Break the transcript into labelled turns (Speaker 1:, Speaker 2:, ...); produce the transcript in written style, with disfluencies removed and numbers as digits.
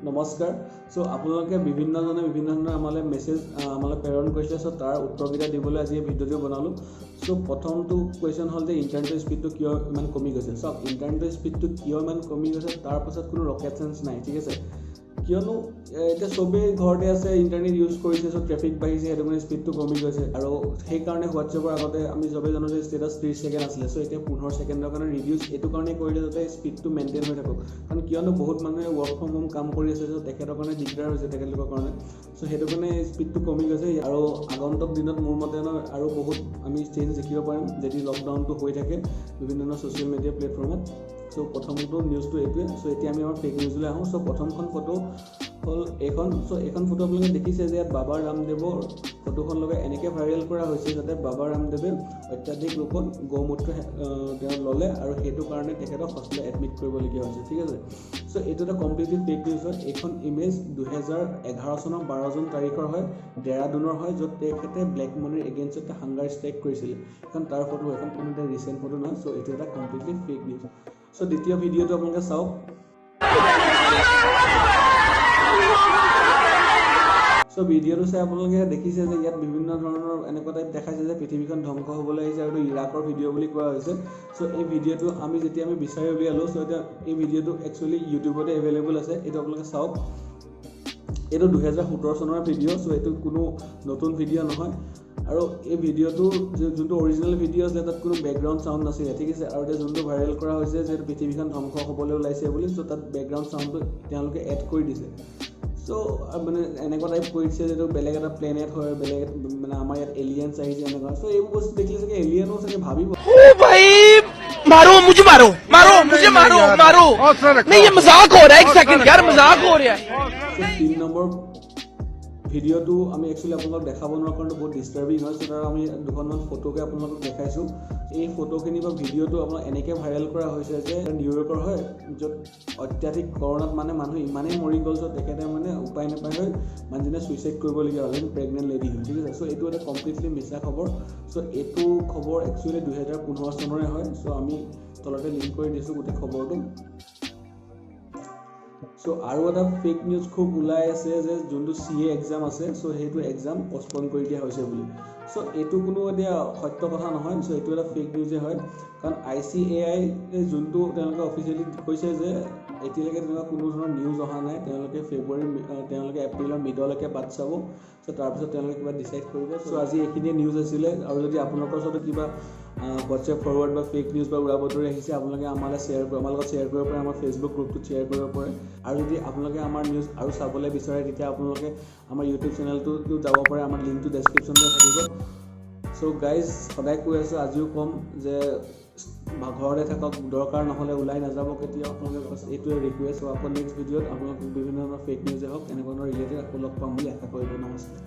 Speaker 1: নমস্কাৰ। চ' আপোনালোকে বিভিন্নজনে বিভিন্ন ধৰণৰ আমালৈ মেছেজ আমালৈ প্ৰেৰণ কৰিছিলে। চ' তাৰ উত্তৰকেইটা দিবলৈ আজি এই ভিডিঅ'টো বনালোঁ। চ' প্ৰথমটো কুৱেশ্যন হ'ল যে ইণ্টাৰনেটৰ স্পীডটো কিয় ইমান কমি গৈছে? চাওক, ইণ্টাৰনেটৰ স্পীডটো কিয় ইমান কমি গৈছে, তাৰ পাছত কোনো ৰকেট চায়েন্স নাই, ঠিক আছে? কিয়নো এতিয়া চবেই ঘৰতে আছে, ইণ্টাৰনেট ইউজ কৰিছে। চ' ট্ৰেফিক বাঢ়িছে, সেইটো কাৰণে স্পীডটো কমি গৈছে। আৰু সেইকাৰণে হোৱাটছএপৰ আগতে আমি চবেই জানো যে ষ্টেটাছ 30 ছেকেণ্ড আছিলে। চ' এতিয়া 15 ছেকেণ্ডৰ কাৰণে ৰিডিউচ এইটো কাৰণেই কৰিলে যাতে স্পীডটো মেইনটেইন হৈ থাকক। কাৰণ কিয়নো বহুত মানুহে ৱৰ্ক ফ্ৰম হোম কাম কৰি আছে। চ' তেখেতৰ কাৰণে দিগদাৰ হৈছে তেখেতলোকৰ কাৰণে। চ' সেইটো কাৰণে স্পীডটো কমি গৈছে। আৰু আগন্তুক দিনত মোৰ মতে ন আৰু বহুত আমি চেঞ্জ দেখিব পাৰিম, যদি লকডাউনটো হৈ থাকে বিভিন্ন ধৰণৰ ছ'চিয়েল মিডিয়া প্লেটফৰ্মত। চ' প্ৰথমটো নিউজটো এইটোৱে। চ' এতিয়া আমি আমাৰ ফেক নিউজলৈ আহোঁ। চ' প্ৰথমখন ফটো হ'ল এইখন। চ' এইখন ফটো আপোনালোকে দেখিছে যে ইয়াত বাবা ৰামদেৱৰ ফটোখন লগাই এনেকৈ ভাইৰেল কৰা হৈছে যাতে বাবা ৰামদেৱে অত্যাধিক ৰূপত গৌমূত্ৰ তেওঁ ল'লে আৰু সেইটো কাৰণে তেখেতক হস্পিটেলত এডমিট কৰিবলগীয়া হৈছে, ঠিক আছে? চ' এইটো এটা কমপ্লিটলি ফেক নিউজ হয়। এইখন ইমেজ 2011 চনৰ 12 জুন তাৰিখৰ হয়, ডেৰাডুনৰ হয়, য'ত তেখেতে ব্লেক মানিৰ এগেইনষ্টত এটা হাংগাৰ ষ্ট্ৰাইক কৰিছিলে। এখন তাৰ ফটো, এখন কোনো এটা ৰিচেণ্ট ফটো নহয়। চ' এইটো এটা কমপ্লিটলি ফেক নিউজ। চ' দ্বিতীয় ভিডিঅ'টো আপোনালোকে চাওক। চ' ভিডিঅ'টো চাই আপোনালোকে দেখিছে যে ইয়াত বিভিন্ন ধৰণৰ এনেকুৱা টাইপ দেখাইছে যে পৃথিৱীখন ধ্বংস হ'বলৈ আহিছে আৰু এইটো ইৰাকৰ ভিডিঅ' বুলি কোৱা হৈছে। চ' এই ভিডিঅ'টো আমি যেতিয়া আমি বিচাৰি উলিয়ালোঁ, চ' এতিয়া এই ভিডিঅ'টো একচুৱেলি ইউটিউবতে এভেইলেবল আছে। এইটো আপোনালোকে চাওক। এইটো 2017 চনৰ ভিডিঅ'। চ' এইটো কোনো নতুন ভিডিঅ' নহয়। আৰু এই ভিডিঅ'টোৰ যোনটো অৰিজিনেল ভিডিঅ' আছিলে, তাত কোনো বেকগ্ৰাউণ্ড চাউণ্ড নাছিলে, ঠিক আছে? আৰু এতিয়া যোনটো ভাইৰেল কৰা হৈছে যে এইটো পৃথিৱীখন ধ্বংস হ'বলৈ ওলাইছে বুলি, চ' তাত বেকগ্ৰাউণ্ড চাউণ্ডটো তেওঁলোকে এড কৰি দিছে। চ' মানে এনেকুৱা টাইপ কৰি দিছে যে এইটো বেলেগ এটা প্লেনেট হয়, বেলেগ মানে আমাৰ ইয়াত এলিয়েনছ আহিছে এনেকুৱা। চ' এইবোৰ বস্তু দেখিলে চাগে এলিয়েনো চাগে ভাবিব।
Speaker 2: ओ भाई, मारो मुझे, मारो, मारो मुझे, मारो, मारो। नहीं, ये मजाक हो रहा है। एक सेकंड यार, मजाक हो रहा है।
Speaker 1: চ' 3 নম্বৰ ভিডিঅ'টো আমি একচুৱেলি আপোনালোকক দেখাব নোৱাৰা, কাৰণটো বহুত ডিষ্টাৰ্বিং হয়। চ' তাৰ আমি দুখনমান ফটোকে আপোনালোকক দেখাইছোঁ। এই ফটোখিনি বা ভিডিঅ'টো আপোনাক এনেকৈ ভাইৰেল কৰা হৈছে যে নিউয়ৰ্কৰ হয়, য'ত অত্যাধিক কৰোণাত মানে মানুহ ইমানেই মৰি গ'ল, চ' তেখেতে মানে উপায় নাপায় হৈ মানুহজনে ছুইচাইড কৰিবলগীয়া হ'ল, প্ৰেগনেণ্ট লেডি হয়, ঠিক আছে? চ' এইটো এটা কমপ্লিটলি মিছা খবৰ। চ' এইটো খবৰ একচুৱেলি 2015 চনৰে হয়। চ' আমি তলতে লিংক কৰি দিছোঁ গোটেই খবৰটো। চ' আৰু এটা ফেক নিউজ খুব ওলাই আছে যে যোনটো চি এ এক্সাম আছে, চ' সেইটো এক্সাম পষ্টপন কৰি দিয়া হৈছে বুলি। চ' এইটো কোনো এতিয়া সত্য কথা নহয়। চ' এইটো এটা ফেক নিউজে হয়, কাৰণ আইচিএআই যোনটো তেওঁলোকে অফিচিয়েলি কৈছে যে এতিয়ালৈকে তেনেকুৱা কোনো ধৰণৰ নিউজ অহা নাই। তেওঁলোকে ফেব্ৰুৱাৰী, তেওঁলোকে এপ্ৰিলৰ মিডলৈকে বাট চাব। চ' তাৰপিছত তেওঁলোকে কিবা ডিচাইড কৰিব। চ' আজি এইখিনিয়ে নিউজ আছিলে। আৰু যদি আপোনালোকৰ ওচৰতো কিবা হোৱাটছএপ ফৰৱাৰ্ড বা ফেক নিউজ বা উৰা বাতৰি আহিছে, আপোনালোকে আমালৈ শ্বেয়াৰ আমাৰ লগত শ্বেয়াৰ কৰিব পাৰে, আমাৰ ফেচবুক গ্ৰুপটোত শ্বেয়াৰ কৰিব পাৰে। আৰু যদি আপোনালোকে আমাৰ নিউজ আৰু চাবলৈ বিচাৰে, তেতিয়া আপোনালোকে আমাৰ ইউটিউব চেনেলটোতো যাব পাৰে। আমাৰ লিংকটো ডেছক্ৰিপশ্যনতে থাকিব। চ' গাইজ, সদায় কৈ আছোঁ, আজিও ক'ম যে ঘৰতে থাকক, দৰকাৰ নহ'লে ওলাই নাযাব কেতিয়াও আপোনালোকে। বাছ, এইটোৱে ৰিকুৱেষ্ট। আকৌ নেক্সট ভিডিঅ'ত আপোনালোকক বিভিন্ন ধৰণৰ ফেক নিউজে হওক, এনেকুৱা ধৰণৰ ৰিলেটেড আকৌ লগ পাম বুলি আশা কৰিলোঁ। নমস্কাৰ।